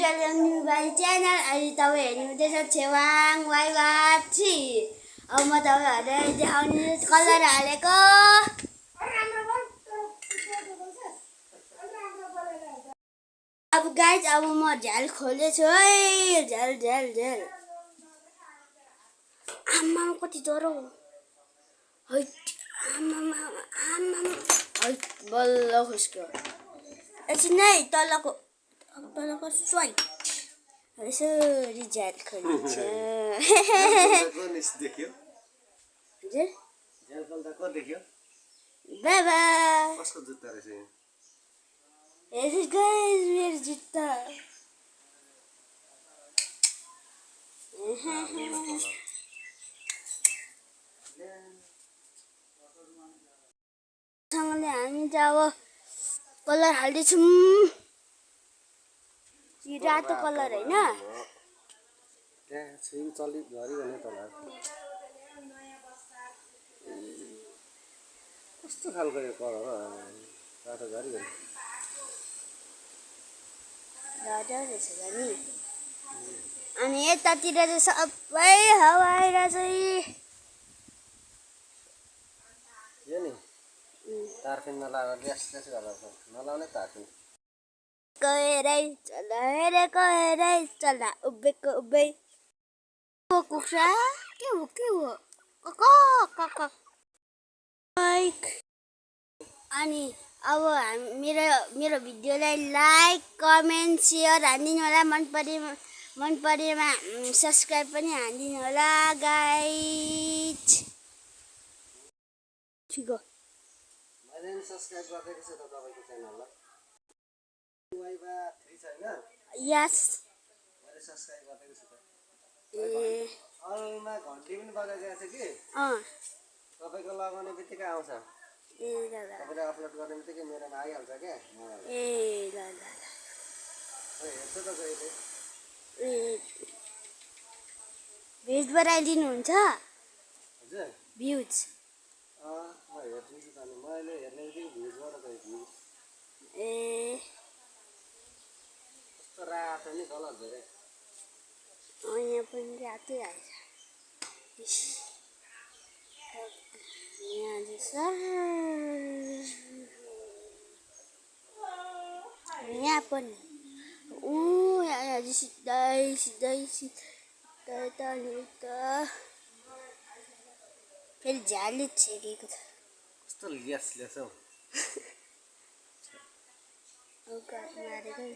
Mobile channel अहिले तपाईँ हेर्नुहुँदैछ छेवाङ वाइवाची। अब म तपाईँहरूलाई देखाउने कलर हालेको। अब गाइज अब म झ्याल खोल्दैछु है। झ्याल झ्याल झ्याल आमा कति डह्रो है। आमा बल्ल खुस्क्यो। एकछिन है तलको स्वाइप यसरी झ्याल खोल्छ। बाबा कसको जुत्ता रहेछ यो? हेर्नुहोस् गाइस मेरो जुत्ता। सँगले हामी त अब कलर हाल्दैछौँ। यो रातो कलर होइन। त्यहाँ छिन चलि घरि भने तल कस्तो खालको यो कलर हो? रातो घरि भने रातो रहेछ नि। अनि यतातिर चाहिँ सबै हवाएर चाहिँ यो नि तारफिन नलाएर ड्यास गरेर नलाउने तारफिन। कोइरै चला हेरे कोइरै चला उभिएको उभै कुखुरा के हो कक अनि अब मेरो भिडियोलाई लाइक कमेन्ट सेयर हानिदिनु होला। मन परेमा सब्स्क्राइब पनि हानिदिनु होला गाइज। ठिक हो मैले नि सब्स्क्राइब गरिदिएको छु त तपाईको च्यानललाई। वाइबा 3 छैन? यस मैले सब्स्क्राइब गरिदिएको छु त। ए अलमा घन्टी पनि बजाइदिएको छ कि तपाईको लगाउने बित्तिकै आउँछ। ए ल ल तपाईले अपलोड गर्ने बित्तिकै मेरोमा आइहाल्छ क्या। ए ल ल हेर्छु त कहिले। ए भेज बनाइदिनुहुन्छ? हजुर भ्युज म हेर्छु त नि मैले हेर्ने बित्तिकै भ्युजबाट गयो भ्युज। ए कस्तो रातो नि कलर धेरै। यहाँ पनि रातै आएछ। यहाँ चाहिँ यहाँ पनि यहाँ सिधै फेरि झ्याले छेकेको छ। कस्तो ल्यास हौ। मारेकै